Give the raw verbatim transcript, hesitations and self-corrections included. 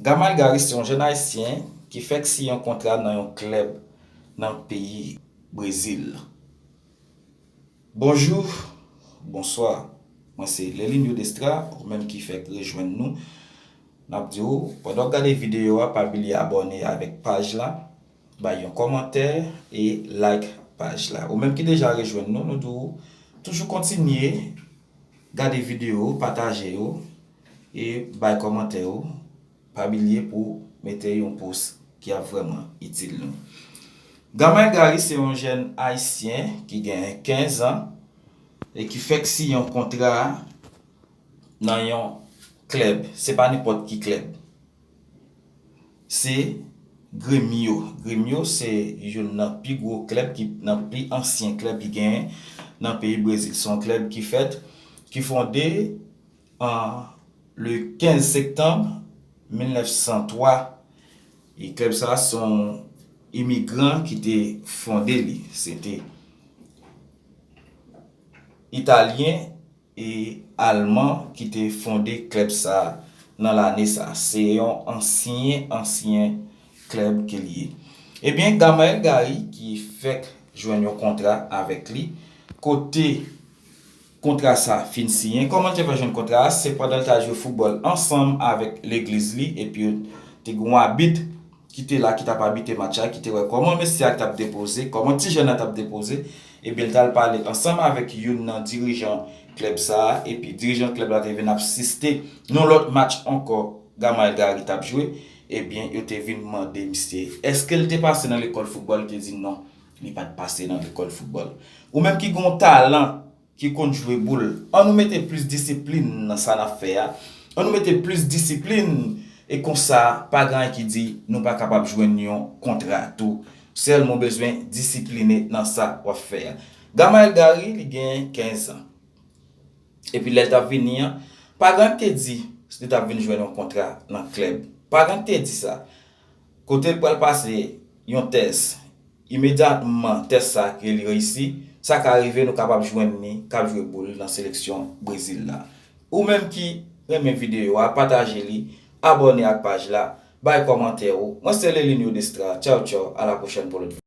Gamal Gary se yon jèn ayisyen ki fèk siyen yon kontra nan yon klèb nan peyi Brezil. Bonjou, bonswa. Mwen se Lelinho Destra, ou menm ki fèk rejwenn nou. N ap di w, pandan w ap gade videyo a, pa bliye abòne avèk paj la, bay yon kòmantè e like paj la. Ou menm ki deja rejwenn nou, nou di w toujou kontinye gade videyo, pataje yo e bay kòmantè yo. Pa bliye pou mete yon pous ki ap vrèman itil nou. Gamal Gary se yon jèn ayisyen ki gen kenz an e ki fèk siyen yon kontra nan yon klèb. Se pa nenpòt ki klèb. Se Grêmio. Grêmio se youn nan pi gwo klèb, ki nan pi ansyen klèb ki genyen nan peyi Brezil. Se yon klèb ki fèt, ki fonde an le kenz septanm mil nèf san twa. E klèb sa a se yon imigran ki te fonde li. Se te Italyen e Alman ki te fonde klèb sa a nan lane sa a. Se yon ansyen, ansyen klèb ke li ye. Ebyen, Gamal Gary ki fèk jwenn yon kontra avèk li, kote kontra sa a fin siyen. Kòman l te fè jwenn kontra a? Se pandan l t al jwe foutbòl ansanm avèk legliz li, epi yo te gen yon abit ki te la, ki t ap abite match la, ki te wè kòman mesye a t ap depoze, kòman ti jèn nan t ap depoze. Ebyen, l t al pale ansanm avèk youn nan dirijan klèb sa a, epi dirijan klèb la te vin asiste yon lòt match ankò Gamal Gary t ap jwe. Ebyen, yo te vin mande misye èske l te pase nan lekòl foutbòl, li te di non, li pa t pase nan lekòl foutbòl. Ou menm ki gen yon talan, ki konn jwe boul, ann nou mete plis disiplin nan sa n ap fè a. Ann nou mete plis disiplin, e konsa, pa gen anyen ki di nou pa kapab jwenn yon kontra tou. Sèlman w bezwen disipline nan sa w ap fè a. Gamal Gary, li gen kenz an. Epi lè l t ap vini an, pa gen anyen ki te di li t ap vin jwenn yon kontra nan klèb. Pa gen anyen ki te di sa. Kote l pral pase yon tès, imedyatman tès sa ke li reyisi, sa ka rive nou kapab jwenn li k ap jwe boul nan seleksyon Brezil la. Ou menm ki renmen videyo a, pataje li, abòne ak paj la, bay kòmantè ou. Mwen se Lelinho Destra. Tchaw, tchaw, a la pwochèn pou lòt videyo.